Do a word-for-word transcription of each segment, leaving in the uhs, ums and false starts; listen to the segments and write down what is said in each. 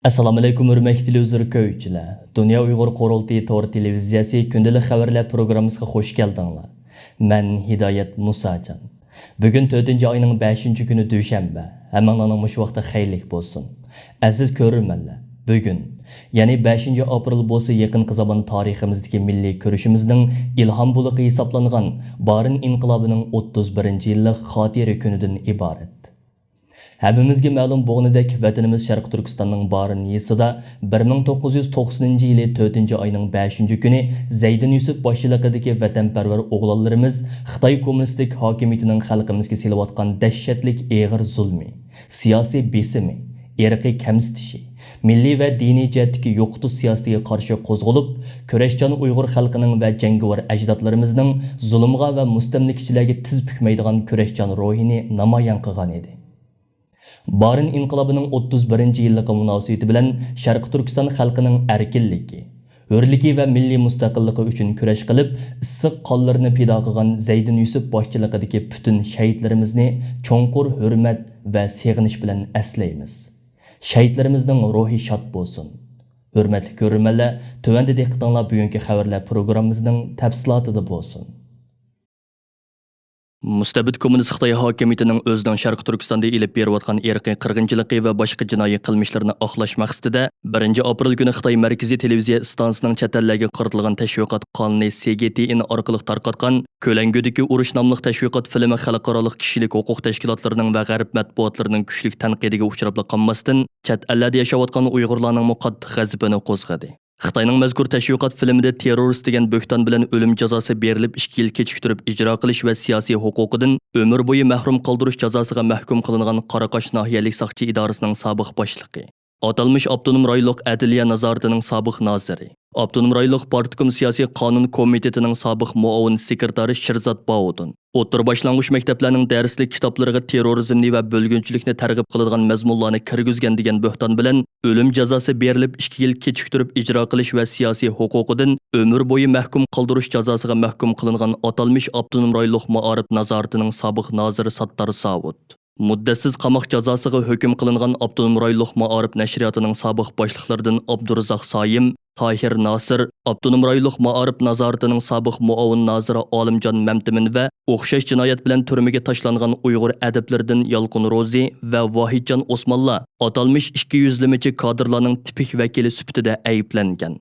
ئەسسالامۇئەلەيكۇم، ھۆرمەتلىك تېلېۋىزور كۆرگۈچىلەر! دۇنيا ئۇيغۇر قۇرۇلتىيى تور تېلېۋىزىيەسى كۈندىلىك خەۋەرلەر پروگراممىسىغا خۇش كەلدىڭلار. مەن ھىدايەت مۇساجان. بۈگۈن تۆتىنچى ئاينىڭ بەشىنچى كۈنى، دۈشەنبە. ھەممىڭلارنىڭ مۇشۇ ۋاقتى خەيرلىك بولسۇن. ئەزىز كۆرۈرمەنلەر، بۈگۈن، يەنى بەشىنچى ئاپرېل بولسا يېقىنقى زامان تارىخىمىزدىكى مىللىي كۈرىشىمىزنىڭ ئىلھام بۇلىقى ھېسابلانغان بارىن ئىنقىلابىنىڭ ئوتتۇز بىرىنچى يىللىق خاتىرە كۈنىدىن ئىبارەت. ھەممىمىزگە مەلۇم بولغىنىدەك، ۋەتىنىمىز شەرقىي تۈركىستاننىڭ بارىن يېزىسىدا بىر مىڭ توققۇز يۈز توقسىنىنچى يىلى تۆتىنچى ئاينىڭ بەشىنچى كۈنى زەيدىن يۈسۈپ باشچىلىقىدىكى ۋەتەنپەرۋەر ئوغلانلىرىمىز خىتاي كوممۇنىستىك ھاكىمىيىتىنىڭ خەلقىمىزگە سېلىۋاتقان دەھشەتلىك ئېغىر زۇلمى، سىياسىي بېسىمى، ئىرقىي كەمسىتىشى، مىللىي ۋە دىنىي جەھەتتىكى يوقىتىش سىياسىتىگە قارشى قوزغىلىپ، كۈرەشچان ئۇيغۇر خەلقىنىڭ ۋە جەڭگىۋار ئەجدادلىرىمىزنىڭ زۇلۇمغا ۋە مۇستەملىكىچىلەرگە تىز پۈكمەيدىغان كۈرەشچان روھىنى نامايان قىلغان ئىدى. بارىن ئىنقىلابىنىڭ ئوتتۇز بىرىنچى يىللىقى مۇناسىۋىتى بىلەن شەرقىي تۈركىستان خەلقىنىڭ ئەركىنلىكى، ھۆرلۈكى ۋە مىللىي مۇستەقىللىقى ئۈچۈن كۈرەش قىلىپ، ئىسسىق قانلىرىنى پىدا قىلغان زەيدىن يۈسۈپ باشچىلىقىدىكى پۈتۈن شەھىتلىرىمىزنى چوڭقۇر ھۆرمەت ۋە سېغىنىش بىلەن ئەسلەيمىز. شەھىتلىرىمىزنىڭ روھى شاد بولسۇن! ھۆرمەتلىك كۆرۈرمەنلەر، تۆۋەندە دىققىتىڭلار بۈگۈنكى خەۋەرلەر پروگراممىمىزنىڭ تەپسىلاتىدا بولسۇن. مۇستەبىت كوممۇنىست خىتاي ھاكىمىيىتىنىڭ ئۆزىنىڭ شەرقىي تۈركىستاندا ئېلىپ بېرىۋاتقان ئىرقىي قىرغىنچىلىقى ۋە باشقا جىنايى قىلمىشلىرىنى ئاقلاش مەقسىتىدە، بىرىنچى ئاپرېل كۈنى خىتاي مەركىزىي تېلېۋىزىيە ئىستانسىسىنىڭ چەت ئەللەرگە قارىتىلغان تەشۋىقات قانىلى سى جى تى ئېن ئارقىلىق تارقاتقان كۆلەڭگۈدىكى ئۇرۇش ناملىق تەشۋىقات فىلىمى خەلقئارالىق كىشىلىك ھوقۇق تەشكىلاتلىرىنىڭ ۋە غەرب مەتبۇئاتلىرىنىڭ كۈچلۈك تەنقىدىگە ئۇچراپلا قالماستىن، چەت ئەللەردە ياشاۋاتقان ئۇيغۇرلارنىڭمۇ قاتتىق غەزىپىنى قوزغىدى. خىتاينىڭ مەزكۇر تەشۋىقات فىلىمىدە تېررورىست دېگەن بۆھتان بىلەن ئۆلۈم جازاسى بېرىلىپ، ئىككى يىل كېچىكتۈرۈپ ئىجرا قىلىش ۋە سىياسىي ھوقۇقىدىن ئۆمۈر بويى مەھرۇم قالدۇرۇش جازاسىغا مەھكۇم قىلىنغان قاراقاش ناھىيەلىك ساقچى ئىدارىسىنىڭ سابىق باشلىقى، ئاتالمىش ئاپتونوم رايونلۇق ئەدلىيە نازارىتىنىڭ سابىق نازىرى، ئاپتونوم رايونلۇق پارتكوم سىياسىي قانۇن كومىتېتىنىڭ سابىق مۇئاۋىن سېكرېتارى شىرزات باۋۇدۇن، ئوتتۇرا باشلانغۇچ مەكتەپلەرنىڭ دەرسلىك كىتابلىرىغا تېررورىزمنى ۋە بۆلگۈنچىلىكنى تەرغىب قىلىدىغان مەزمۇنلارنى كىرگۈزگەن دېگەن بۆھتان بىلەن ئۆلۈم جازاسى بېرىلىپ، ئىككى يىل كېچىكتۈرۈپ ئىجرا قىلىش ۋە سىياسىي ھوقۇقىدىن ئۆمۈر بويى مەھكۇم قالدۇرۇش جازاسىغا مەھكۇم قىلىنغان ئاتالمىش ئاپتونوم رايونلۇق مائارىپ نازارىتىنىڭ سابىق نازىرى ساتتار ساۋۇت، مۇددەتسىز قاماق جازاسىغا ھۆكۈم قىلىنغان ئاپتونوم رايونلۇق مائارىپ نەشرىياتىنىڭ سابىق باشلىقلىرىدىن ئابدۇرزاق سايىم، تاھىر ناسىر، ئاپتونوم رايونلۇق مائارىپ نازارىتىنىڭ سابىق مۇئاۋىن نازىرى ئالىمجان مەمتىمىن ۋە ئوخشاش جىنايەت بىلەن تۈرمىگە تاشلانغان ئۇيغۇر ئەدىبلىرىدىن يالقۇن روزى ۋە ۋاھىتجان ئوسمانلار ئاتالمىش ئىككى يۈزلىمىچى كادىرلارنىڭ تىپىك ۋەكىلى سۈپىتىدە ئەيىبلەنگەن.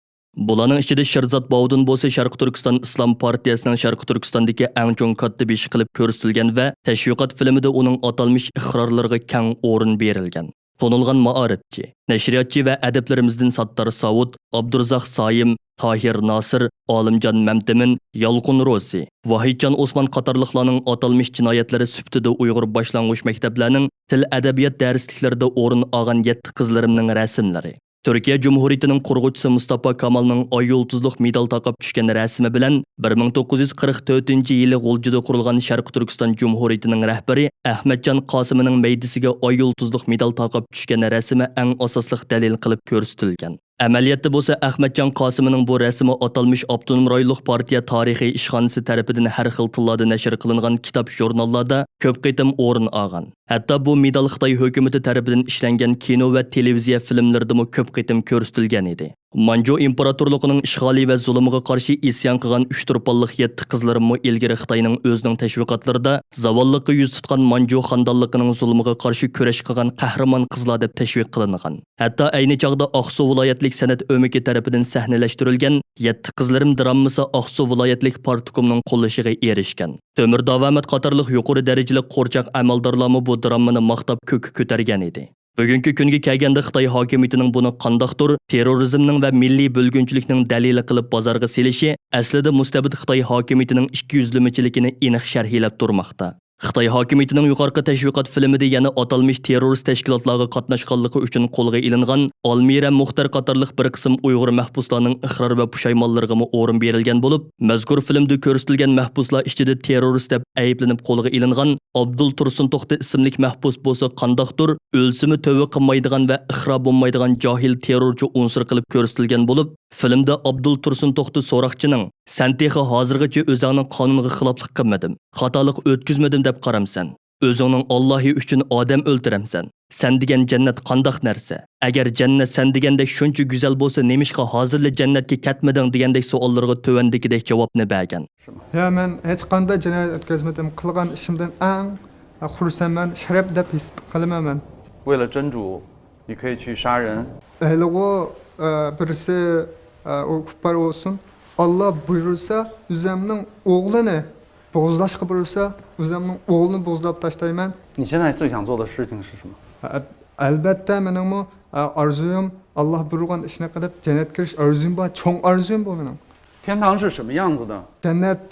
بۇلارنىڭ ئىچىدە شىرزات باۋۇدۇن بولسا شەرقىي تۈركىستان ئىسلام پارتىيەسىنىڭ شەرقىي تۈركىستاندىكى ئەڭ چوڭ كاتتىبېشى قىلىپ كۆرسىتىلگەن ۋە تەشۋىقات فىلىمىدا ئۇنىڭ ئاتالمىش ئىقرارلىرىغا كەڭ ئورۇن بېرىلگەن. تونۇلغان مائارىپچى، نەشرىياتچى ۋە ئەدىبلىرىمىزدىن ساتتار ساۋۇت، ئابدۇرزاق سايىم، تاھىر ناسىر، ئالىمجان مەمتىمىن، يالقۇن روزى، ۋاھىتجان ئوسمان قاتارلىقلارنىڭ ئاتالمىش جىنايەتلىرى سۈپىتىدە ئۇيغۇر باشلانغۇچ مەكتەپلەرنىڭ تىل-ئەدەبىيات دەرسلىكلىرىدە ئورۇن ئالغان يەتتە قىزلىرىمنىڭ رەسىملىرى، تۈركىيە جۇمھۇرىيىتىنىڭ قۇرغۇچىسى مۇستاپا كامالنىڭ ئاي يۇلتۇزلۇق مېدال تاقاپ چۈشكەن رەسىمى بىلەن بىر مىڭ توققۇز يۈز قىرىق تۆتىنچى يىلى غۇلجىدا قۇرۇلغان شەرقىي تۈركىستان جۇمھۇرىيىتىنىڭ رەھبىرى ئەخمەتجان قاسىمىنىڭ مەيدىسىگە ئاي يۇلتۇزلۇق مېدال تاقاپ چۈشكەن رەسىمى ئەڭ ئاساسلىق دەلىل قىلىپ كۆرسىتىلگەن. ئەمەلىيەتتە بولسا، ئەخمەتجان قاسىمىنىڭ بۇ رەسىمى ئاتالمىش ئاپتونوم رايونلۇق پارتىيە تارىخىي ئىشخانىسى تەرىپىدىن ھەر خىل تىللاردا نەشر قىلىنغان كىتاب، ژۇرناللاردا كۆپ قېتىم ئورۇن ئالغان. ھەتتا بۇ مېدال خىتاي ھۆكۈمىتى تەرىپىدىن ئىشلەنگەن كىنو ۋە تېلېۋىزىيە فىلىملىرىدىمۇ كۆپ قېتىم كۆرسىتىلگەن ئىدى. مانجۇ ئىمپېراتورلۇقىنىڭ ئىشغالى ۋە زۇلۇمىغا قارشى ئىسيان قىلغان ئۈچ تۇرپانلىق يەتتە قىزلىرىمۇ ئىلگىرى خىتاينىڭ ئۆزىنىڭ تەشۋىقاتلىرىدا زاۋاللىققا يۈز تۇتقان مانجۇ خاندانلىقىنىڭ زۇلۇمىغا قارشى كۈرەش قىلغان قەھرىمان قىزلار دەپ تەشۋىق قىلىنغان. ھەتتا ئەينى چاغدا ئاقسۇ ۋىلايەتلىك سەنئەت ئۆمىكى تەرىپىدىن سەھنىلەشتۈرۈلگەن يەتتە قىزلىرىم دراممىسى ئاقسۇ ۋىلايەتلىك پارتكومنىڭ قوللىشىغا ئېرىشكەن. تۆمۈر داۋامەت قاتارلىق يۇقىرى دەرىجىلىك قورچاق ئەمەلدارلارمۇ بۇ دراممىنى ماختاپ كۆككە كۆتەرگەن ئىدى. بۈگۈنكى كۈنگە كەلگەندە، خىتاي ھاكىمىيىتىنىڭ بۇنى قانداقتۇر تېررورىزمنىڭ ۋە مىللىي بۆلگۈنچىلىكنىڭ دەلىلى قىلىپ بازارغا سېلىشى ئەسلىدە مۇستەبىت خىتاي ھاكىمىيىتىنىڭ ئىككى يۈزلىمىچىلىكىنى ئېنىق شەرھلەپ تۇرماقتا. خىتاي ھاكىمىيىتىنىڭ يۇقىرىقى تەشۋىقات فىلىمىدە يەنە ئاتالمىش تېررورىست تەشكىلاتلارغا قاتناشقانلىقى ئۈچۈن قولغا ئېلىنغان ئالمىرە مۇختەر قاتارلىق بىر قىسىم ئۇيغۇر مەھبۇسلارنىڭ ئىقرار ۋە پۇشايمانلىرىغىمۇ ئورۇن بېرىلگەن بولۇپ، مەزكۇر فىلىمدە كۆرسىتىلگەن مەھبۇسلار ئىچىدە تېررورىست دەپ ئەيىبلىنىپ قولغا ئېلىنغان ئابدۇل تۇرسۇن توختى ئىسىملىك مەھبۇس بولسا قانداقتۇر ئۆلسىمۇ تۆۋە قىلمايدىغان ۋە ئىقرا بولمايدىغان جاھىل تېررورچى ئۇنسۇر قىلىپ كۆرسىتىلگەن بولۇپ، فىلىمدا ئابدۇل تۇرسۇن توختى سوراقچىنىڭ، «سەن تېخى ھازىرغىچە ئۆزۈڭنىڭ قانۇنغا خىلاپلىق قىلمىدىم، خاتالىق ئۆتكۈزمىدىم دەپ قارامسەن؟ ئۆزۈڭنىڭ ئاللاھى ئۈچۈن ئادەم ئۆلتۈرەمسەن؟ سەن دېگەن جەننەت قانداق نەرسە؟ ئەگەر جەننەت سەن دېگەندەك شۇنچە گۈزەل بولسا، نېمىشقا ھازىرلا جەننەتكە كەتمىدىڭ؟ دېگەندەك سوئاللىرىغا تۆۋەندىكىدەك جاۋابنى بەرگەن. يا، مەن ھېچقانداق جىنايەت ئۆتكۈزمىدىم. قىلغان ئىشىمدىن ئەڭ خۇرسەنمەن، شەرەپ دەپ ھېس قىلىمەن مەن. 为了真主，你可以去杀人。 ھېلىغۇ، ئە، بىرسى، ئە، ئۇ كۇپپار بولسۇن، ئاللا بۇيرۇسا، ئۆزۈمنىڭ ئوغلىنى بوغۇزلاشقا بۇيرۇسا، ئۆزۈمنىڭ ئوغلىنى بوغۇزلاپ تاشلايمەن. 你现在最想做的事情是什么？ ئە، ئەلبەتتە، مېنىڭمۇ، ئە، ئارزۇيۇم، ئاللا بۇيرۇغان ئىشنى قىلىپ، جەننەتكە كىرىش ئارزۇيۇم بار، چوڭ ئارزۇيۇم بۇ مېنىڭ. 天堂是什么样子的？ جەننەت،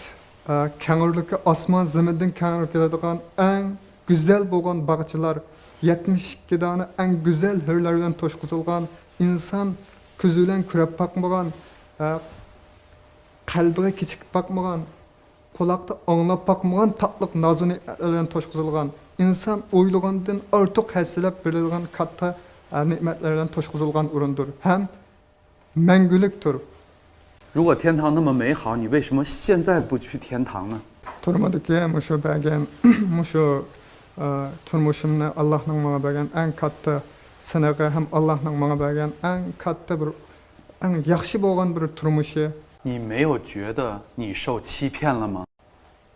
ئە، كەڭرىلىكى ئاسمان زېمىندىن كەڭرى كېلىدىغان ئەڭ گۈزەل بولغان باغچىلار، يەتمىش ئىككى دانە ئەڭ گۈزەل ھۆرلەر بىلەن توشقۇزۇلغان، ئىنسان كۆزى بىلەن كۆرۈپ باقمىغان، ئە، قەلبىگە كېچىكىپ باقمىغان، قۇلاقتا ئاڭلاپ باقمىغان تاتلىق نازۇ نېمەتلەر بىلەن توشقۇزۇلغان، ئىنسان ئويلىغاندىن ئارتۇق ھەسسىلەپ بېرىلىدىغان كاتتا، ئە، نېمەتلەر بىلەن توشقۇزۇلغان ئورۇندۇر ھەم مەڭگۈلۈكتۇر. 如果天堂那么美好，你为什么现在不去天堂呢？ تۈرمىدىكى مۇشۇ بەرگەن، مۇشۇ، ئە، تۇرمۇشۇمنى، ئاللاھنىڭ ماڭا بەرگەن ئەڭ كاتتا سىنىقى ھەم ئاللاھنىڭ ماڭا بەرگەن ئەڭ كاتتا بىر، ئەڭ ياخشى بولغان بىر تۇرمۇشى. 你没有觉得你受欺骗了吗？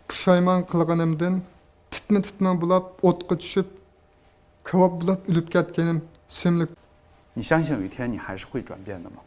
پۇشايمان قىلغىنىمدىن تىتما-تىتما بولاپ، ئوتقا چۈشۈپ، كاۋاپ بولاپ ئۆلۈپ كەتكىنىم سۆيۈملۈك. 你相信有一天你还是会转变的吗？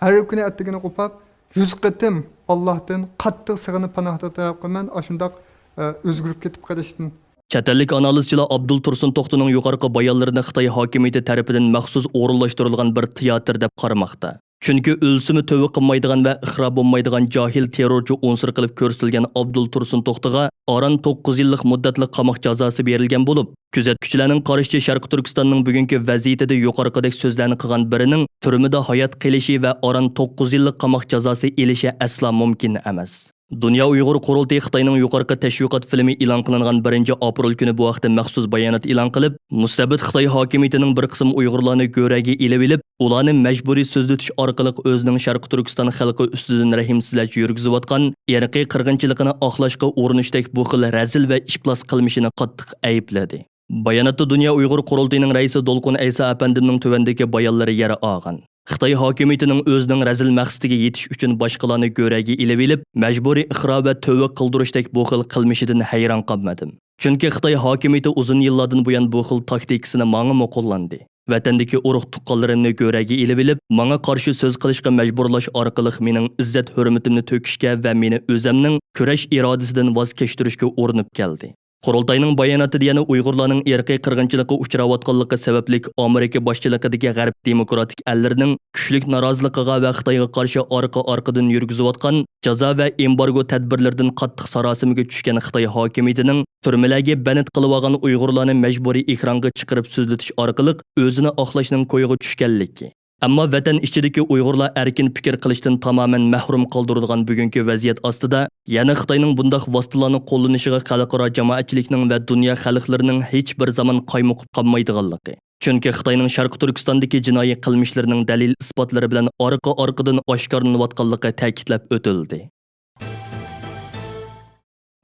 ھەر كۈنى ئەتىگىنى قوپاپ، يۈز قېتىم ئاللاھتىن قاتتىق سېغىنىپ پاناھ تەلەپ قىلىمەن، ئاشۇنداق، ئە، ئۆزگىرىپ كېتىپ قېلىشتىن. چەت ئەللىك ئانالىزچىلار ئابدۇل تۇرسۇن توختىنىڭ يۇقىرىقى بايانلىرىنى خىتاي ھاكىمىيىتى تەرىپىدىن مەخسۇس ئورۇنلاشتۇرۇلغان بىر تىياتىر دەپ قارىماقتا. چۈنكى ئۆلسىمۇ تۆۋە قىلمايدىغان ۋە ئىقرار بولمايدىغان جاھىل تېررورچى ئۇنسۇر قىلىپ كۆرسىتىلگەن ئابدۇل تۇرسۇن توختىغا ئاران توققۇز يىللىق مۇددەتلىك قاماق جازاسى بېرىلگەن بولۇپ، كۆزەتكۈچىلەرنىڭ قارىشىچە، شەرقىي تۈركىستاننىڭ بۈگۈنكى ۋەزىيىتىدە يۇقىرىقىدەك سۆزلەرنى قىلغان بىرىنىڭ تۈرمىدە ھايات قېلىشى ۋە ئاران توققۇز يىللىق قاماق جازاسى ئېلىشى ئەسلا مۇمكىن ئەمەس. دۇنيا ئۇيغۇر قۇرۇلتىيى خىتاينىڭ يۇقىرىقى تەشۋىقات فىلىمى ئېلان قىلىنغان بىرىنچى ئاپرېل كۈنى بۇ ھەقتە مەخسۇس بايانات ئېلان قىلىپ، مۇستەبىت خىتاي ھاكىمىيىتىنىڭ بىر قىسىم ئۇيغۇرلارنى گۆرەگە ئېلىۋېلىپ، ئۇلارنى مەجبۇرىي سۆزلىتىش ئارقىلىق ئۆزىنىڭ شەرقىي تۈركىستان خەلقى ئۈستىدىن رەھىمسىزلەرچە يۈرگۈزۈۋاتقان ئىرقىي قىرغىنچىلىقىنى ئاقلاشقا ئۇرۇنۇشتەك بۇ خىل رەزىل ۋە ئىپلاس قىلمىشىنى قاتتىق ئەيىبلىدى. باياناتتا دۇنيا ئۇيغۇر قۇرۇلتىيىنىڭ رەئىسى دولقۇن ئەيسا ئەپەندىمنىڭ تۆۋەندىكى بايانلىرى يەر ئالغان. خىتاي ھاكىمىيىتىنىڭ ئۆزىنىڭ رەزىل مەقسىتىگە يېتىش ئۈچۈن باشقىلارنى گۆرەگە ئېلىۋېلىپ، مەجبۇرىي ئىقرار ۋە تۆۋە قىلدۇرۇشتەك بۇ خىل قىلمىشىدىن ھەيران قالمىدىم. چۈنكى خىتاي ھاكىمىيىتى ئۇزۇن يىللاردىن بۇيان بۇ خىل تاكتىكىسىنى ماڭىمۇ قوللاندى. ۋەتەندىكى ئۇرۇق-تۇغقانلىرىمنى گۆرەگە ئېلىۋېلىپ، ماڭا قارشى سۆز قىلىشقا مەجبۇرلاش ئارقىلىق مېنىڭ ئىززەت-ھۆرمىتىمنى تۆكۈشكە ۋە مېنى ئۆزەمنىڭ كۈرەش ئىرادىسىدىن ۋاز كەچتۈرۈشكە ئۇرۇنۇپ كەلدى. قۇرۇلتاينىڭ باياناتىدا يەنە ئۇيغۇرلارنىڭ ئىرقىي قىرغىنچىلىققا ئۇچراۋاتقانلىقى سەۋەبلىك ئامېرىكا باشچىلىقىدىكى غەرب دېموكراتىك ئەللىرىنىڭ كۈچلۈك نارازىلىقىغا ۋە خىتايغا قارشى ئارقا-ئارقىدىن يۈرگۈزۈۋاتقان جازا ۋە ئېمبارگو تەدبىرلىرىدىن قاتتىق ساراسىمىگە چۈشكەن خىتاي ھاكىمىيىتىنىڭ تۈرمىلەرگە بەند قىلىۋالغان ئۇيغۇرلارنى مەجبۇرىي ئېكرانغا چىقىرىپ سۆزلىتىش ئارقىلىق ئۆزىنى ئاقلاشنىڭ كويىغا چۈشكەنلىكى، ئەمما ۋەتەن ئىچىدىكى ئۇيغۇرلار ئەركىن پىكىر قىلىشتىن تامامەن مەھرۇم قالدۇرۇلغان بۈگۈنكى ۋەزىيەت ئاستىدا، يەنە خىتاينىڭ بۇنداق ۋاسىتىلارنى قوللىنىشىغا خەلقئارا جامائەتچىلىكنىڭ ۋە دۇنيا خەلقلىرىنىڭ ھېچبىر زامان قايمۇقۇپ قالمايدىغانلىقى. چۈنكى خىتاينىڭ شەرقىي تۈركىستاندىكى جىنايى قىلمىشلىرىنىڭ دەلىل-ئىسپاتلىرى بىلەن ئارقا-ئارقىدىن ئاشكارىلىنىۋاتقانلىقى تەكىتلەپ ئۆتۈلدى.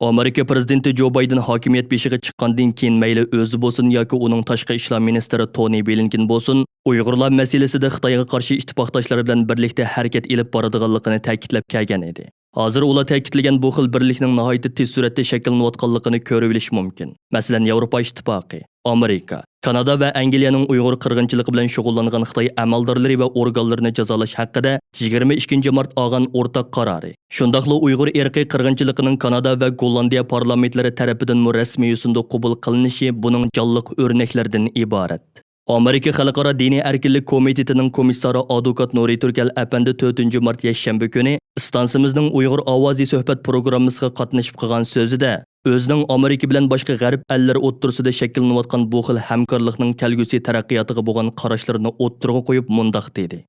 ئامېرىكا پىرېزىدېنتى جو بايدېن ھاكىمىيەت بېشىغا چىققاندىن كېيىن، مەيلى ئۆزى بولسۇن ياكى ئۇنىڭ تاشقى ئىشلار مىنىستىرى تونى بلىنكېن بولسۇن، ئۇيغۇرلار مەسىلىسىدە خىتايغا قارشى ئىتتىپاقداشلىرى بىلەن بىرلىكتە ھەرىكەت ئېلىپ بارىدىغانلىقىنى تەكىتلەپ كەلگەن ئىدى. ھازىر ئۇلار تەكىتلىگەن بۇ خىل بىرلىكنىڭ ناھايىتى تېز سۈرئەتتە شەكىللىنىۋاتقانلىقىنى كۆرۈۋېلىش مۇمكىن. مەسىلەن، ياۋروپا ئىتتىپاقى، ئامېرىكا، كانادا ۋە ئەنگلىيەنىڭ ئۇيغۇر قىرغىنچىلىقى بىلەن شۇغۇللانغان خىتاي ئەمەلدارلىرى ۋە ئورگانلىرىنى جازالاش ھەققىدە يىگىرمە ئىككىنچى مارت ئالغان ئورتاق قارارى، شۇنداقلا ئۇيغۇر ئىرقىي قىرغىنچىلىقىنىڭ كانادا ۋە گوللاندىيە پارلامېنتلىرى تەرىپىدىنمۇ رەسمىي يۈزىنىدە قوبۇل قىلىنىشى بۇنىڭ جانلىق ئۆرنەكلىرىدىن ئىبارەت. ئامېرىكا خەلقئارا دىنىي ئەركىنلىك كومىتېتىنىڭ كومىسسارى ئادۋوكات نۇرى تۈركەل ئەپەندى تۆتىنچى مارت يەكشەنبە كۈنى ئىستانسىمىزنىڭ ئۇيغۇر ئاۋازى سۆھبەت پروگراممىسىغا قاتنىشىپ قىلغان سۆزىدە، ئۆزىنىڭ ئامېرىكا بىلەن باشقا غەرب ئەللىرى ئوتتۇرىسىدا شەكىللىنىۋاتقان بۇ خىل ھەمكارلىقنىڭ كەلگۈسى تەرەققىياتىغا بولغان قاراشلىرىنى ئوتتۇرىغا قويۇپ مۇنداق دېدى.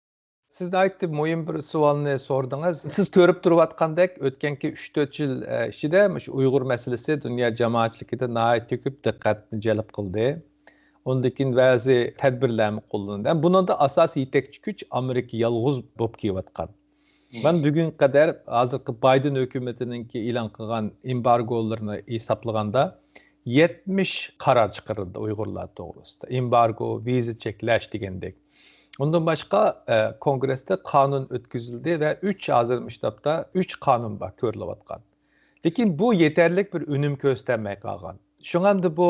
سىز ناھايىتى مۇھىم بىر سوئالنى سورىدىڭىز. سىز كۆرۈپ تۇرۇۋاتقاندەك، ئۆتكەنكى ئۈچ تۆت يىل، ئە، ئىچىدە مۇشۇ ئۇيغۇر مەسىلىسى دۇنيا جامائەتچىلىكىدە ناھايىتى كۆپ دىققەتنى جەلپ قىلدى. ئۇندىن كېيىن بەزى تەدبىرلەرمۇ قوللىنىلدى. بۇنىڭدا ئاساسىي يېتەكچى كۈچ ئامېرىكا يالغۇز بولۇپ كېلىۋاتقان. مەن بۈگۈنگە قەدەر ھازىرقى بايدېن ھۆكۈمىتىنىڭكى ئېلان قىلغان ئېمبارگولىرىنى ھېسابلىغاندا، يەتمىش قارار چىقىرىلدى ئۇيغۇرلار توغرىسىدا. ئېمبارگو، ۋىزا چەكلەش دېگەندەك. ئۇندىن باشقا، ئە، كونگرېستا قانۇن ئۆتكۈزۈلدى ۋە ئۈچ، ھازىر مۇشۇ تاپتا ئۈچ قانۇن بار كۆرۈلۈۋاتقان. لېكىن بۇ يېتەرلىك بىر ئۈنۈم كۆرسىتەلمەي قالغان. شۇڭا ئەمدى بۇ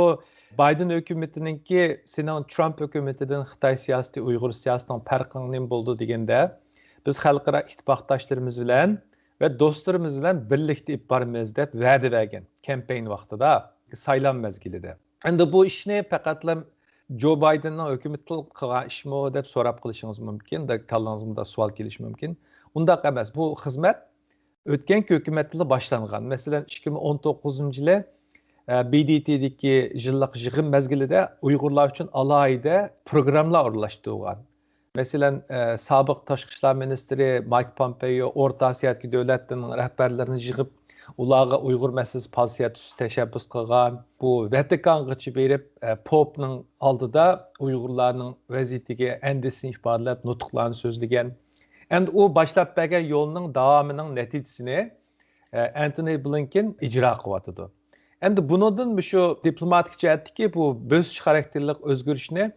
بايدېن ھۆكۈمىتىنىڭكى سېنىڭ ترامپ ھۆكۈمىتىدىن خىتاي سىياسىتى، ئۇيغۇر سىياسىتىنىڭ پەرقىڭ نېمە بولىدۇ دېگەندە، بىز خەلقئارا ئىتتىپاقداشلىرىمىز بىلەن ۋە دوستلىرىمىز بىلەن بىرلىكتە ئېلىپ بارىمىز دەپ ۋەدە بەرگەن كامپېين ۋاقتىدا، سايلام مەزگىلىدە. ئەمدى بۇ ئىشنى پەقەتلا جو بايدېننىڭ ھۆكۈمىتى قىلغان ئىشمۇ دەپ سوراپ قېلىشىڭىز مۇمكىن، كاللاڭىزغا مۇنداق سوئال كېلىشى مۇمكىن. ئۇنداق ئەمەس. بۇ خىزمەت ئۆتكەنكى ھۆكۈمەتتىلا باشلانغان. مەسىلەن، ئىككى مىڭ ئون توققۇزىنچى يىلى، ئە، ب د ت دىكى يىللىق يىغىن مەزگىلىدە ئۇيغۇرلار ئۈچۈن ئالاھىدە پروگراممىلار ئورۇنلاشتۇرغان. مەسىلەن، ئە، سابىق تاشقى ئىشلار مىنىستىرى مايك پومپېيو ئورتا ئاسىيادىكى دۆلەتلەرنىڭ رەھبەرلىرىنى يىغىپ، ئۇلارغا ئۇيغۇر مەسىلىسى پالسىيە تۈزۈش تەشەببۇس قىلغان. بۇ ۋاتىكانغىچە بېرىپ، ئە، پوپنىڭ ئالدىدا ئۇيغۇرلارنىڭ ۋەزىيىتىگە ئەندىشىسىنى ئىپادىلەپ، نۇتۇقلارنى سۆزلىگەن. ئەمدى ئۇ باشلاپ بەرگەن يولنىڭ داۋامىنىڭ نەتىجىسىنى، ئە، ئەنتونى بلىنكېن ئىجرا قىلىۋاتىدۇ. ئەمدى بۇنىڭدىن مۇشۇ دىپلوماتىك جەھەتتىكى بۇ بۆسۈش خاراكتېرلىك ئۆزگىرىشنى،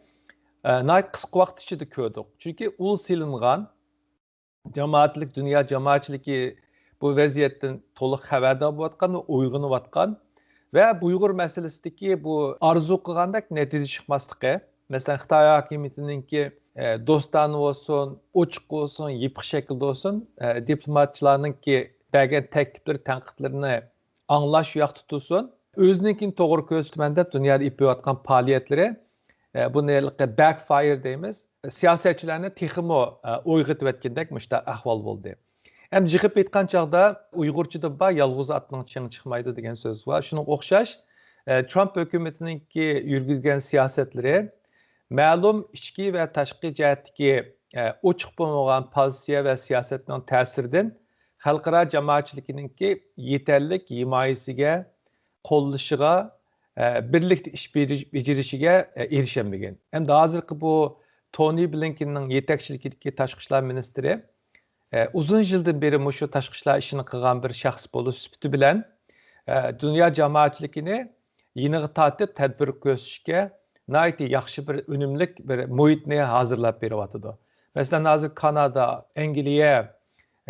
ئە، ناھايىتى قىسقا ۋاقىت ئىچىدە كۆردۇق. چۈنكى ئۇل سېلىنغان، جامائەتلىك، دۇنيا جامائەتچىلىكى بۇ ۋەزىيەتتىن تولۇق خەۋەردار بولۇۋاتقان ۋە ئويغىنىۋاتقان ۋە ئۇيغۇر مەسىلىسىدىكى بۇ ئارزۇ قىلغاندەك نەتىجە چىقماسلىقى، مەسىلەن، خىتاي ھاكىمىيىتىنىڭكى، ئە، دوستانە بولسۇن، ئوچۇق بولسۇن، يېپىق شەكىلدە بولسۇن، ئە، دىپلوماتچىلارنىڭكى بەرگەن تەكلىپلىرى، تەنقىدلىرىنى ئاڭلاش ئۇ ياقتا تۇرسۇن، ئۆزىنىڭكىنى توغرا كۆرسىتىمەن دەپ دۇنيادا ئېلىپ بېرىۋاتقان پائالىيەتلىرى، ئە، بۇنى ھېلىقى بەكفاير دەيمىز، سىياسەتچىلەرنى تېخىمۇ، ئە، ئويغىتىۋەتكەندەك مۇشۇنداق ئەھۋال بولدى. ھەم جىقىپ ئېيتقان چاغدا ئۇيغۇرچىدا بار، «يالغۇز ئاتنىڭ چېڭى چىقمايدۇ» دېگەن سۆز بار. شۇنىڭغا ئوخشاش، ئە، ترامپ ھۆكۈمىتىنىڭكى يۈرگۈزگەن سىياسەتلىرى مەلۇم ئىچكى ۋە تاشقى جەھەتتىكى، ئە، ئوچۇق بولمىغان پوزىتسىيە ۋە سىياسەتنىڭ تەسىرىدىن خەلقئارا جامائەتچىلىكىنىڭكى يېتەرلىك ھىمايىسىگە، قوللىشىغا، ئە، بىرلىكتە ئىش بېجىرىش-، بېجىرىشىگە، ئە، ئېرىشەلمىگەن. ئەمدى ھازىرقى بۇ تونى بلىنكېننىڭ يېتەكچىلىكىدىكى تاشقى ئىشلار مىنىستىرى، ئە، ئۇزۇن يىلدىن بېرى مۇشۇ تاشقى ئىشلار ئىشىنى قىلغان بىر شەخس بولۇش سۈپىتى بىلەن، ئە، دۇنيا جامائەتچىلىكىنى يېنىغا تارتىپ تەدبىر كۆرسىتىشكە ناھايىتى ياخشى بىر ئۈنۈملۈك بىر مۇھىتنى ھازىرلاپ بېرىۋاتىدۇ. مەسىلەن، ھازىر كانادا، ئەنگلىيە،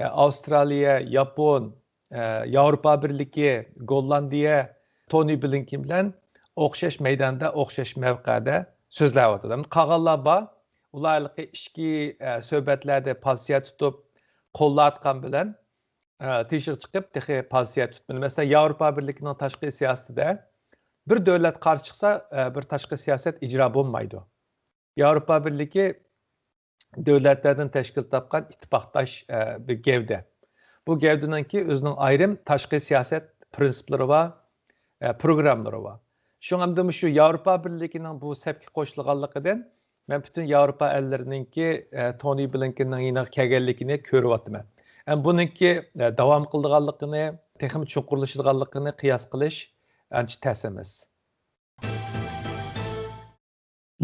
ئە، ئاۋسترالىيە، ياپون، ئە، ياۋروپا بىرلىكى، گوللاندىيە تونى بلىنكېن بىلەن ئوخشاش مەيداندا، ئوخشاش مەۋقەدە سۆزلەۋاتىدۇ. ئەمدى قالغانلار بار، ئۇلار ھېلىقى ئىچكى، ئە، سۆھبەتلەردە پوزىتسىيە تۇتۇپ، قوللاۋاتقان بىلەن، ئە، تېشىغا چىقىپ، تېخى پوزىتسىيە تۇتمىدى. مەسىلەن، ياۋروپا بىرلىكىنىڭ تاشقى سىياسىتىدە بىر دۆلەت قارشى چىقسا، ئە، بىر تاشقى سىياسەت ئىجرا بولمايدۇ. ياۋروپا بىرلىكى دۆلەتلەردىن تەشكىل تاپقان ئىتتىپاقداش، ئە، بىر گەۋدە. بۇ گەۋدىنىڭكى ئۆزىنىڭ ئايرىم تاشقى سىياسەت پرىنسىپلىرى بار، ئە، پروگراممىلىرى بار. شۇڭا ئەمدى مۇشۇ ياۋروپا بىرلىكىنىڭ بۇ سەپكە قوشۇلغانلىقىدىن مەن پۈتۈن ياۋروپا ئەللىرىنىڭكى، ئە، تونى بلىنكېننىڭ يېنىغا كەلگەنلىكىنى كۆرۈۋاتىمەن. ئەمما بۇنىڭكى، ئە، داۋام قىلىدىغانلىقىنى، تېخىمۇ چوڭقۇرلىشىدىغانلىقىنى قىياس قىلىش ئانچە تەس ئەمەس.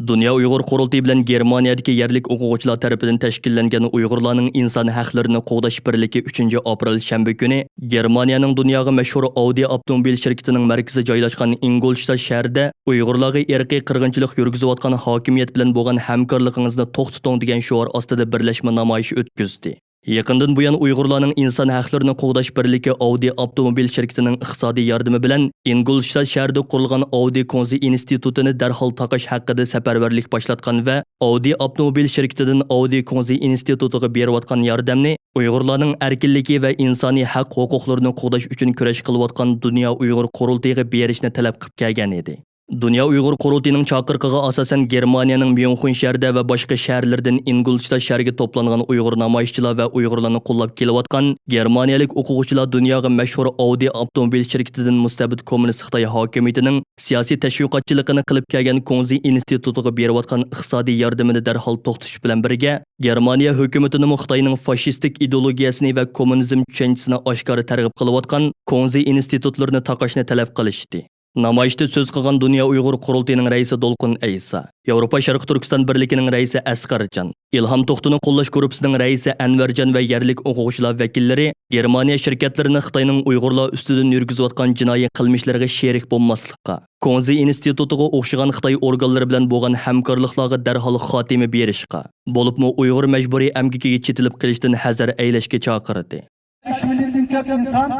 دۇنيا ئۇيغۇر قۇرۇلتىيى بىلەن گېرمانىيەدىكى يەرلىك ئوقۇغۇچىلار تەرىپىدىن تەشكىللەنگەن ئۇيغۇرلارنىڭ ئىنسان ھەقلىرىنى قوغداش بىرلىكى ئۈچىنچى ئاپرېل شەنبە كۈنى گېرمانىيەنىڭ دۇنياغا مەشھۇر ئاۋدى ئاپتوموبىل شىركىتىنىڭ مەركىزى جايلاشقان ئىنگولشتات شەھىرىدە ئۇيغۇرلارغا ئىرقىي قىرغىنچىلىق يۈرگۈزۈۋاتقان ھاكىمىيەت بىلەن بولغان ھەمكارلىقىڭىزنى توختىتىڭ دېگەن شوئار ئاستىدا بىرلەشمە نامايىشى ئۆتكۈزدى. يېقىندىن بۇيان ئۇيغۇرلارنىڭ ئىنسان ھەقلىرىنى قوغداش بىرلىكى ئاۋدى ئاپتوموبىل شىركىتىنىڭ ئىقتىسادىي ياردىمى بىلەن ئىنگولشتات شەھىرىدە قۇرۇلغان ئاۋدى كۇڭزى ئىنستىتۇتىنى دەرھال تاقاش ھەققىدە سەپەرۋەرلىك باشلاتقان ۋە ئاۋدى ئاپتوموبىل شىركىتىدىن ئاۋدى كۇڭزى ئىنستىتۇتىغا بېرىۋاتقان ياردەمنى ئۇيغۇرلارنىڭ ئەركىنلىكى ۋە ئىنسانىي ھەق ھوقۇقلىرىنى قوغداش ئۈچۈن كۈرەش قىلىۋاتقان دۇنيا ئۇيغۇر قۇرۇلتىيىغا بېرىشنى تەلەپ قىلىپ كەلگەن ئىدى. دۇنيا ئۇيغۇر قۇرۇلتىيىنىڭ چاقىرىقىغا ئاساسەن، گېرمانىيەنىڭ ميۇنخېن شەھىرىدە ۋە باشقا شەھەرلەردىن ئىنگولشتات شەھىرىگە توپلانغان ئۇيغۇر نامايىشچىلار ۋە ئۇيغۇرلارنى قوللاپ كېلىۋاتقان گېرمانىيەلىك ئوقۇغۇچىلار دۇنياغا مەشھۇر ئاۋدى ئاپتوموبىل شىركىتىدىن مۇستەبىت كوممۇنىست خىتاي ھاكىمىيىتىنىڭ سىياسىي تەشۋىقاتچىلىقىنى قىلىپ كەلگەن كۇڭزى ئىنستىتۇتىغا بېرىۋاتقان ئىقتىسادىي ياردىمىنى دەرھال توختىتىش بىلەن بىرگە، گېرمانىيە ھۆكۈمىتىنىمۇ خىتاينىڭ فاشىستىك ئىدېئولوگىيەسىنى ۋە كوممۇنىزم چۈشەنچىسىنى ئاشكارا تەرغىب قىلىۋاتقان كۇڭزى ئىنستىتۇتلىرىنى تاقاشنى تەلەپ قىلىشتى. نامايىشتا سۆز قىلغان دۇنيا ئۇيغۇر قۇرۇلتىيىنىڭ رەئىسى دولقۇن ئەيسا، ياۋروپا شەرقىي تۈركىستان بىرلىكىنىڭ رەئىسى ئەسقەرجان، ئىلھام توختىنى قوللاش گۇرۇپپىسىنىڭ رەئىسى ئەنۋەرجان ۋە يەرلىك ئوقۇغۇچىلار ۋەكىللىرى گېرمانىيە شىركەتلىرىنى خىتاينىڭ ئۇيغۇرلار ئۈستىدىن يۈرگۈزۈۋاتقان جىنايى قىلمىشلىرىغا شېرىك بولماسلىققا، كۇڭزى ئىنستىتۇتىغا ئوخشىغان خىتاي ئورگانلىرى بىلەن بولغان ھەمكارلىقلارغا دەرھال خاتىمە بېرىشقا، بولۇپمۇ ئۇيغۇر مەجبۇرىي ئەمگىكىگە چېتىلىپ قېلىشتىن ھەزەر ئەيلەشكە چاقىردى. ئۈچ مىليوندىن كۆپ ئىنسان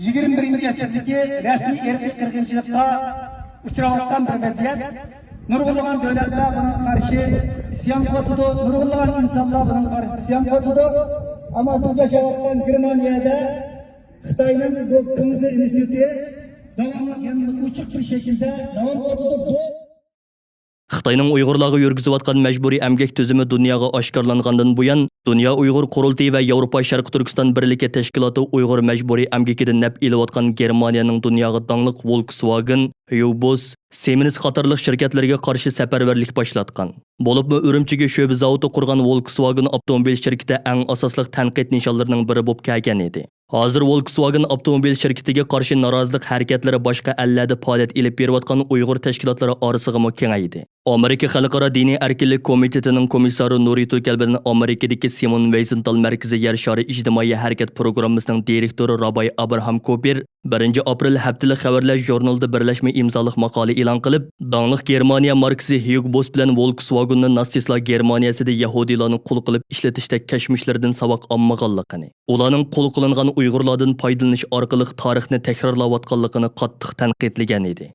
يىگىرمە بىرىنچى ئەسىردىكى رەسمىي ئىرقىي قىرغىنچىلىققا ئۇچراۋاتقان بىر ۋەزىيەت. نۇرغۇنلىغان دۆلەتلەر بۇنىڭغا قارشى ئىسيان قىلىۋاتىدۇ، نۇرغۇنلىغان ئىنسانلار بۇنىڭغا قارشى ئىسيان قىلىۋاتىدۇ. ئەمما بىز ياشاۋاتقان گېرمانىيەدە خىتاينىڭ بۇ كۇڭزى ئىنستىتۇتى داۋاملىق يەنە ئوچۇق بىر شەكىلدە داۋام قىلىۋاتىدۇ. بۇ خىتاينىڭ ئۇيغۇرلارغا يۈرگۈزۈۋاتقان مەجبۇرىي ئەمگەك تۈزۈمى دۇنياغا ئاشكارىلانغاندىن بۇيان، دۇنيا ئۇيغۇر قۇرۇلتىيى ۋە ياۋروپا شەرقىي تۈركىستان بىرلىكى تەشكىلاتى ئۇيغۇر مەجبۇرىي ئەمگىكىدىن نەپ ئېلىۋاتقان گېرمانىيەنىڭ دۇنياغا داڭلىق ۋولكسۋاگېن، ھيۇگبوس، سىمېنس قاتارلىق شىركەتلىرىگە قارشى سەپەرۋەرلىك باشلاتقان. بولۇپمۇ ئۈرۈمچىگە شۆبە زاۋۇتى قۇرغان ۋولكسۋاگېن ئاپتوموبىل شىركىتى ئەڭ ئاساسلىق تەنقىد نىشانلىرىنىڭ بىرى بولۇپ كەلگەن ئىدى. ھازىر ۋولكسۋاگېن ئاپتوموبىل شىركىتىگە قارشى نارازىلىق ھەرىكەتلىرى باشقا ئەللەردە پائالىيەت ئېلىپ بېرىۋاتقان ئۇيغۇر تەشكىلاتلىرى ئارىسىغىمۇ كېڭەيدى. ئامېرىكا خەلقئارا دىنىي ئەركىنلىك كومىتېتىنىڭ كومىسسارى نۇرى تۈركەل بىلەن ئامېرىكىدىكى سىمون ۋېيزېنتال مەركىزى يەر شارى ئىجتىمائىي ھەرىكەت پروگراممىسىنىڭ دىرېكتورى راباي ئابراھام كوپېر بىرىنچى ئاپرېل ھەپتىلىك خەۋەرلەر ژۇرنىلىدا بىرلەشمە ئىمزالىق ماقالە ئېلان قىلىپ، داڭلىق گېرمانىيە ماركىسى ھيۇگبوس بىلەن ۋولكسۋاگېننى ناتسىستلار گېرمانىيەسىدە يەھۇدىيلارنى قۇل قىلىپ ئىشلىتىشتەك كەچمىشلىرىدىن ساۋاق ئالمىغانلىقىنى، ئۇلارنىڭ قۇل قىلىنغان ئۇيغۇرلاردىن پايدىلىنىش ئارقىلىق تارىخنى تەكرارلاۋاتقانلىقىنى قاتتىق تەنقىدلىگەن ئىدى.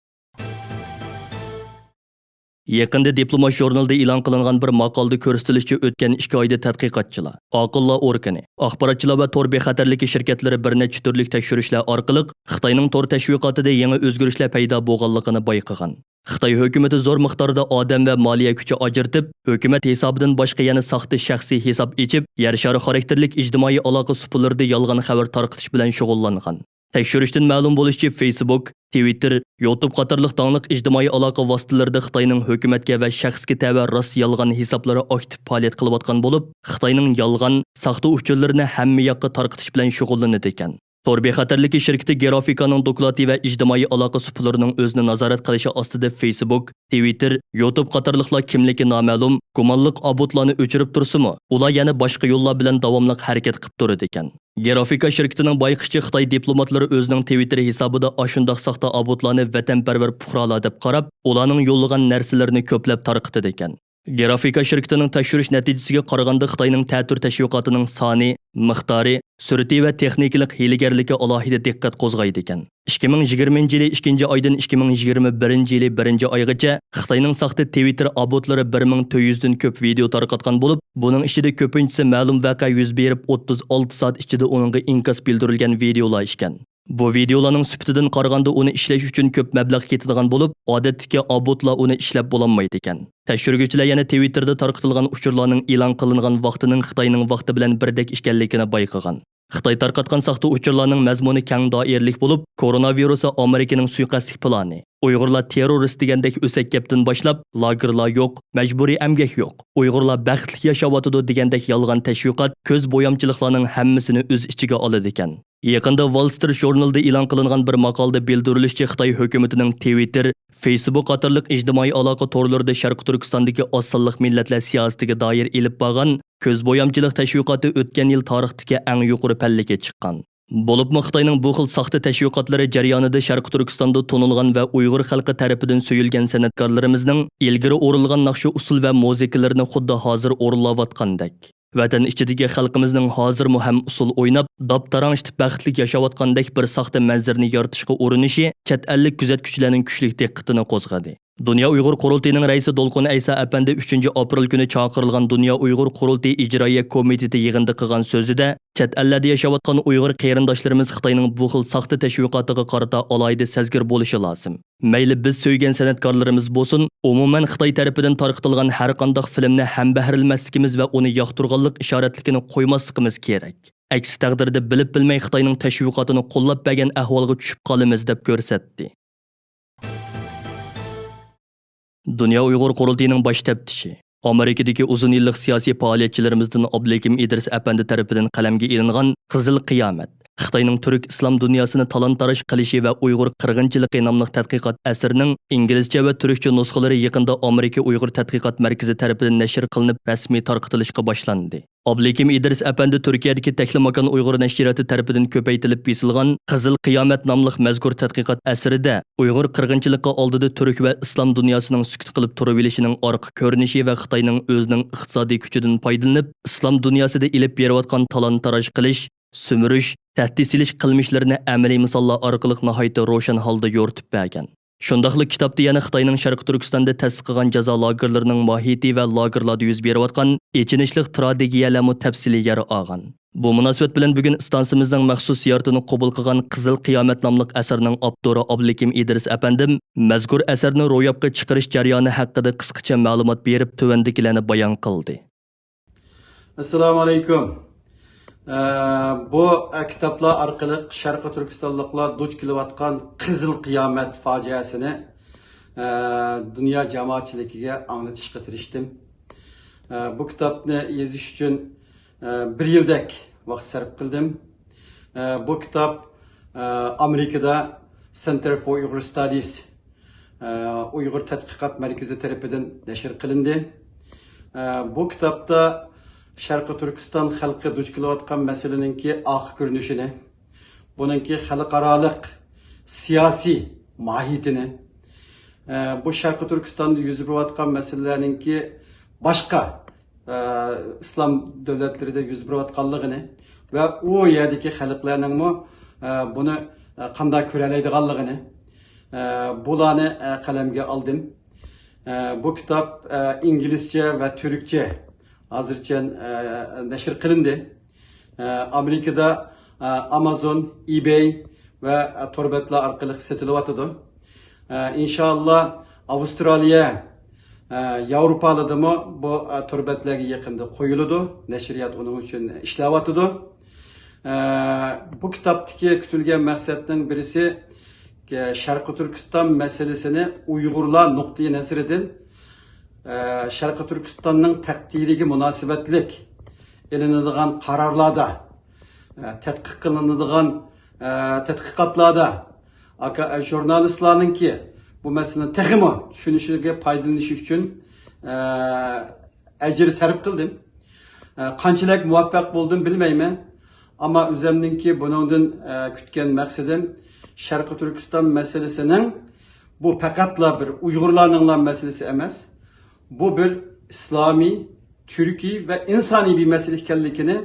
يېقىندا دىپلومات ژۇرنىلىدا ئېلان قىلىنغان بىر ماقالىدە كۆرسىتىلىشىچە، ئۆتكەن ئىككى ئايدا تەتقىقاتچىلار، ئاقىللار ئورگىنى، ئاخباراتچىلار ۋە تور بىخەتەرلىكى شىركەتلىرى بىر نەچچە تۈرلۈك تەكشۈرۈشلەر ئارقىلىق خىتاينىڭ تور تەشۋىقاتىدا يېڭى ئۆزگىرىشلەر پەيدا بولغانلىقىنى بايقىغان. خىتاي ھۆكۈمىتى زور مىقداردا ئادەم ۋە مالىيە كۈچى ئاجرىتىپ، ھۆكۈمەت ھېسابىدىن باشقا يەنە ساختا شەخسىي ھېساب ئېچىپ، يەر شارى خاراكتېرلىك ئىجتىمائىي ئالاقە سۇپىلىرىدا يالغان خەۋەر تارقىتىش بىلەن شۇغۇللانغان. تەكشۈرۈشتىن مەلۇم بولۇشىچە، فېيسبۇك، تىۋىتتېر، يۇتۇب قاتارلىق داڭلىق ئىجتىمائىي ئالاقە ۋاسىتىلىرىدا خىتاينىڭ ھۆكۈمەتكە ۋە شەخسكە تەۋە راست يالغان ھېسابلىرى ئاكتىپ پائالىيەت قىلىۋاتقان بولۇپ، خىتاينىڭ يالغان، ساختا ئۇچۇرلىرىنى ھەممە ياققا تارقىتىش بىلەن شۇغۇللىنىدىكەن. تور بىخەتەرلىكى شىركىتى گرافىكانىڭ دوكلاتى ۋە ئىجتىمائىي ئالاقە سۇپىلىرىنىڭ ئۆزىنى نازارەت قىلىشى ئاستىدا فېيسبۇك، تىۋىتتېر، يۇتۇب قاتارلىقلار كىملىكى نامەلۇم، گۇمانلىق ئابوتلارنى ئۆچۈرۈپ تۇرسىمۇ، ئۇلار يەنە باشقا يوللار بىلەن داۋاملىق ھەرىكەت قىلىپ تۇرىدىكەن. گرافىكا شىركىتىنىڭ بايقىشىچە، خىتاي دىپلوماتلىرى ئۆزىنىڭ تىۋىتتېر ھېسابىدا ئاشۇنداق ساختا ئابوتلارنى ۋەتەنپەرۋەر پۇقرالار دەپ قاراپ، ئۇلارنىڭ يوللىغان نەرسىلىرىنى كۆپلەپ تارقىتىدىكەن. گرافىكا شىركىتىنىڭ تەكشۈرۈش نەتىجىسىگە قارىغاندا، خىتاينىڭ تەتۈر تەشۋىقاتىنىڭ سانى، مىقدارى، سۈرئىتى ۋە تېخنىكىلىق ھىيلىگەرلىكى ئالاھىدە دىققەت قوزغايدىكەن. ئىككى مىڭ يىگىرمىنچى يىلى ئىككىنچى ئايدىن ئىككى مىڭ يىگىرمە بىرىنچى يىلى بىرىنچى ئايغىچە خىتاينىڭ ساختا تىۋىتتېر ئابوتلىرى بىر مىڭ تۆت يۈزدىن كۆپ ۋىدېئو تارقاتقان بولۇپ، بۇنىڭ ئىچىدە كۆپىنچىسى مەلۇم ۋەقە يۈز بېرىپ ئوتتۇز ئالتە سائەت ئىچىدە ئۇنىڭغا ئىنكاس بىلدۈرۈلگەن ۋىدېئولار ئىكەن. بۇ ۋىدېئولارنىڭ سۈپىتىدىن قارىغاندا، ئۇنى ئىشلەش ئۈچۈن كۆپ مەبلەغ كېتىدىغان بولۇپ، ئادەتتىكى ئابوتلار ئۇنى ئىشلەپ بولالمايدىكەن. تەكشۈرگۈچىلەر يەنە تىۋىتتېردا تارقىتىلغان ئۇچۇرلارنىڭ ئېلان قىلىنغان ۋاقتىنىڭ خىتاينىڭ ۋاقتى بىلەن بىردەك ئىكەنلىكىنى بايقىغان. خىتاي تارقاتقان ساختا ئۇچۇرلارنىڭ مەزمۇنى كەڭ دائىرىلىك بولۇپ، كوروناۋىرۇسى ئامېرىكىنىڭ سۇيىقەستلىك پىلانى، ئۇيغۇرلار تېررورىست دېگەندەك ئۆسەك گەپتىن باشلاپ، لاگېرلار يوق، مەجبۇرىي ئەمگەك يوق، ئۇيغۇرلار بەختلىك ياشاۋاتىدۇ دېگەندەك يالغان تەشۋىقات، كۆز بويامچىلىقلارنىڭ ھەممىسىنى ئۆز ئىچىگە ئالىدىكەن. يېقىندا ۋال سترىت ژۇرنىلىدا ئېلان قىلىنغان بىر ماقالىدە بىلدۈرۈلۈشىچە، خىتاي ھۆكۈمىتىنىڭ تىۋىتتېر، فېيسبۇك قاتارلىق ئىجتىمائىي ئالاقە تورلىرىدا شەرقىي تۈركىستاندىكى ئاز سانلىق مىللەتلەر سىياسىتىگە دائىر ئېلىپ بارغان كۆز بويامچىلىق تەشۋىقاتى ئۆتكەن يىل تارىختىكى ئەڭ يۇقىرى پەللىگە چىققان. بولۇپمۇ خىتاينىڭ بۇ خىل ساختا تەشۋىقاتلىرى جەريانىدا شەرقىي تۈركىستاندا تونۇلغان ۋە ئۇيغۇر خەلقى تەرىپىدىن سۆيۈلگەن سەنئەتكارلىرىمىزنىڭ ئىلگىرى ئورۇنلىغان ناخشا ئۇسسۇل ۋە مۇزىكىلىرىنى خۇددى ھازىر ئورۇنلاۋاتقاندەك، ۋەتەن ئىچىدىكى خەلقىمىزنىڭ ھازىرمۇ ھەم ئۇسسۇل ئويناپ، داپ-تارىڭشىتىپ بەختلىك ياشاۋاتقاندەك بىر ساختا مەنزىرىنى يارىتىشقا ئۇرۇنۇشى چەت ئەللىك كۆزەتكۈچىلەرنىڭ كۈچلۈك دىققىتىنى قوزغىدى. دۇنيا ئۇيغۇر قۇرۇلتىيىنىڭ رەئىسى دولقۇن ئەيسا ئەپەندى ئۈچىنچى ئاپرېل كۈنى چاقىرىلغان دۇنيا ئۇيغۇر قۇرۇلتىيى ئىجرائىيە كومىتېتى يىغىنىدا قىلغان سۆزىدە، چەت ئەللەردە ياشاۋاتقان ئۇيغۇر قېرىنداشلىرىمىز خىتاينىڭ بۇ خىل ساختا تەشۋىقاتىغا قارىتا ئالاھىدە سەزگۈر بولۇشى لازىم. مەيلى بىز سۆيگەن سەنئەتكارلىرىمىز بولسۇن، ئومۇمەن خىتاي تەرىپىدىن تارقىتىلغان ھەرقانداق فىلىمنى ھەمبەھىرلىمەسلىكىمىز ۋە ئۇنى ياقتۇرغانلىق ئىشارەتلىكىنى قويماسلىقىمىز كېرەك. ئەكسى تەقدىردە بىلىپ بىلمەي خىتاينىڭ تەشۋىقاتىنى قوللاپ بەرگەن ئەھۋالغا چۈشۈپ قالىمىز، دەپ كۆرسەتتى. دۇنيا ئۇيغۇر قۇرۇلتىيىنىڭ باش تەپتىشى، ئامېرىكىدىكى ئۇزۇن يىللىق سىياسىي پائالىيەتچىلىرىمىزدىن ئابلىكىم ئىدرىس ئەپەندى تەرىپىدىن قەلەمگە ئېلىنغان قىزىل قىيامەت، خىتاينىڭ تۈرك ئىسلام دۇنياسىنى تالان-تاراج قىلىشى ۋە ئۇيغۇر قىرغىنچىلىقى ناملىق تەتقىقات ئەسىرىنىڭ ئىنگلىزچە ۋە تۈركچە نۇسخىلىرى يېقىندا ئامېرىكا ئۇيغۇر تەتقىقات مەركىزى تەرىپىدىن نەشر قىلىنىپ، رەسمىي تارقىتىلىشقا باشلاندى. ئابلىكىم ئىدرىس ئەپەندى تۈركىيەدىكى تەكلىماكان ئۇيغۇر نەشرىياتى تەرىپىدىن كۆپەيتىلىپ بېسىلغان قىزىل قىيامەت ناملىق مەزكۇر تەتقىقات ئەسىرىدە ئۇيغۇر قىرغىنچىلىقى ئالدىدا تۈرك ۋە ئىسلام دۇنياسىنىڭ سۈكۈت قىلىپ تۇرۇۋېلىشىنىڭ ئارقا كۆرۈنۈشى ۋە خىتاينىڭ ئۆزىنىڭ ئىقتىسادىي كۈچىدىن پايدىلىنىپ، ئىسلام دۇنياسىدا ئېلىپ بېرىۋاتقان تالان-تاراج قىلىش، سۈمۈرۈش، تەھدىت سېلىش قىلمىشلىرىنى ئەمەلىي مىساللار ئارقىلىق ناھايىتى روشەن ھالدا يورۇتۇپ بەرگەن. شۇنداقلا كىتابتا يەنە خىتاينىڭ شەرقىي تۈركىستاندا تەسىس قىلغان جازا لاگېرلىرىنىڭ ماھىيىتى ۋە لاگېرلاردا يۈز بېرىۋاتقان ئېچىنىشلىق تراگېدىيەلەرمۇ تەپسىلىي يەر ئالغان. بۇ مۇناسىۋەت بىلەن بۈگۈن ئىستانسىمىزنىڭ مەخسۇس زىيارىتىنى قوبۇل قىلغان قىزىل قىيامەت ناملىق ئەسەرنىڭ ئاپتورى ئابلىكىم ئىدرىس ئەپەندىم مەزكۇر ئەسەرنى روياپقا چىقىرىش جەريانى ھەققىدە قىسقىچە مەلۇمات بېرىپ، تۆۋەندىكىلەرنى بايان قىلدى. ئەسسالامۇ ئەلەيكۇم. ئە، بۇ، ئە، كىتابلار ئارقىلىق شەرقىي تۈركىستانلىقلار دۇچ كېلىۋاتقان قىزىل قىيامەت فاجىئەسىنى، ئە، دۇنيا جامائەتچىلىكىگە ئاڭلىتىشقا تىرىشتىم. ئە، بۇ كىتابنى يېزىش ئۈچۈن، ئە، بىر يىلدەك ۋاقىت سەرپ قىلدىم. ئە، بۇ كىتاب، ئە، ئامېرىكىدا Center for Uyghur Studies، ئە، ئۇيغۇر تەتقىقات مەركىزى تەرىپىدىن نەشر قىلىندى. ئە، بۇ كىتابتا شەرقىي تۈركىستان خەلقى دۇچ كېلىۋاتقان مەسىلىنىڭكى ئارقا كۆرۈنۈشىنى، بۇنىڭكى خەلقئارالىق سىياسىي ماھىيىتىنى، ئە، بۇ شەرقىي تۈركىستاندا يۈز بېرىۋاتقان مەسىلىلەرنىڭكى باشقا، ئە، ئىسلام دۆلەتلىرىدە يۈز بېرىۋاتقانلىقىنى ۋە ئۇ يەردىكى خەلقلەرنىڭمۇ، ئە، بۇنى، ئە، قانداق كۆرەلەيدىغانلىقىنى، ئە، بۇلارنى، ئە، قەلەمگە ئالدىم. ئە، بۇ كىتاب، ئە، ئىنگلىزچە ۋە تۈركچە ھازىرچە، ئە، نەشر قىلىندى. ئە، ئامېرىكىدا، ئە، ئامازون، ئىبەي ۋە، ئە، تور بەتلەر ئارقىلىق سېتىلىۋاتىدۇ. ئە، ئىنشائاللا، ئاۋسترالىيە، ئە، ياۋروپالىدىمۇ بۇ، ئە، تور بەتلەرگە يېقىندا قويۇلىدۇ. نەشرىيات ئۇنىڭ ئۈچۈن ئىشلەۋاتىدۇ. ئە، بۇ كىتابتىكى كۈتۈلگەن مەقسەتنىڭ بىرسى، ئە، شەرقىي تۈركىستان مەسىلىسىنى ئۇيغۇرلار نۇقتىئى نەزىرىدىن، ئە، شەرقىي تۈركىستاننىڭ تەقدىرىگە مۇناسىۋەتلىك ئېلىنىدىغان قارارلاردا، ئە، تەتقىق قىلىنىدىغان، ئە، تەتقىقاتلاردا، ئاكا، ئە، ژۇرنالىستلارنىڭكى بۇ مەسىلىنى تېخىمۇ چۈشىنىشىگە پايدىلىنىشى ئۈچۈن، ئە، ئەجىر سەرپ قىلدىم. ئە، قانچىلىك مۇۋەپپەق بولدۇم بىلمەيمەن. ئەمما ئۆزۈمنىڭكى بۇنىڭدىن، ئە، كۈتكەن مەقسىتىم شەرقىي تۈركىستان مەسىلىسىنىڭ بۇ پەقەتلا بىر ئۇيغۇرلارنىڭلا مەسىلىسى ئەمەس. بۇ بىر ئىسلامىي، تۈركىي ۋە ئىنسانىي بىر مەسىلە ئىكەنلىكىنى،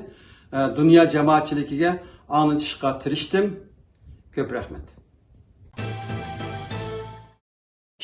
ئە، دۇنيا جامائەتچىلىكىگە ئاڭلىتىشقا تىرىشتىم. كۆپ رەھمەت.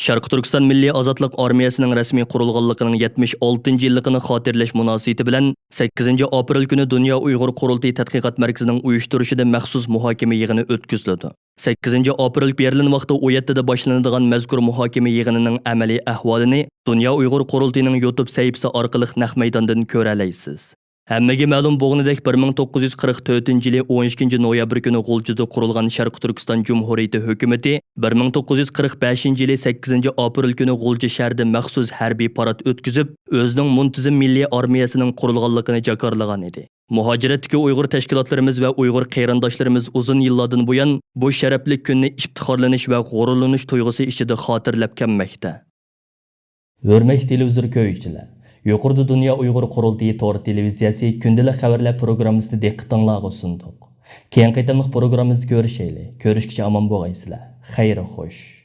شەرقىي تۈركىستان مىللىي ئازادلىق ئارمىيەسىنىڭ رەسمىي قۇرۇلغانلىقىنىڭ يەتمىش ئالتىنچى يىللىقىنى خاتىرىلەش مۇناسىۋىتى بىلەن، سەككىزىنچى ئاپرېل كۈنى دۇنيا ئۇيغۇر قۇرۇلتىيى تەتقىقات مەركىزىنىڭ ئۇيۇشتۇرۇشىدا مەخسۇس مۇھاكىمە يىغىنى ئۆتكۈزۈلىدۇ. سەككىزىنچى ئاپرېل بېرلىن ۋاقتى ئون يەتتىدە باشلىنىدىغان مەزكۇر مۇھاكىمە يىغىنىنىڭ ئەمەلىي ئەھۋالىنى دۇنيا ئۇيغۇر قۇرۇلتىيىنىڭ يۇتۇب سەھىپىسى ئارقىلىق نەق مەيداندىن كۆرەلەيسىز. ھەممىگە مەلۇم بولغىنىدەك، بىر مىڭ توققۇز يۈز قىرىق تۆتىنچى يىلى ئون ئىككىنچى نويابىر كۈنى غۇلجىدا قۇرۇلغان شەرقىي تۈركىستان جۇمھۇرىيىتى ھۆكۈمىتى بىر مىڭ توققۇز يۈز قىرىق بەشىنچى يىلى سەككىزىنچى ئاپرېل كۈنى غۇلجا شەھىرىدە مەخسۇس ھەربىي پارات ئۆتكۈزۈپ، ئۆزىنىڭ مۇنتىزىم مىللىي ئارمىيەسىنىڭ قۇرۇلغانلىقىنى جاكارلىغان ئىدى. مۇھاجىرەتتىكى ئۇيغۇر تەشكىلاتلىرىمىز ۋە ئۇيغۇر قېرىنداشلىرىمىز ئۇزۇن يىللاردىن بۇيان بۇ شەرەپلىك كۈننى ئىپتىخارلىنىش ۋە غۇرۇرلىنىش تۇيغۇسى ئىچىدە خاتىرىلەپ كەلمەكتە. ھۆرمەتلىك تېلېۋىزور كۆرگۈچىلەر، يۇقىرىدا دۇنيا ئۇيغۇر قۇرۇلتىيى تور تېلېۋىزىيەسى كۈندىلىك خەۋەرلەر پروگراممىسىنى دىققىتىڭلارغا سۇندۇق. كېيىنكى قېتىملىق پروگراممىمىزدا كۆرۈشەيلى. كۆرۈشكىچە ئامان بولغايسىلەر. خەير خوش.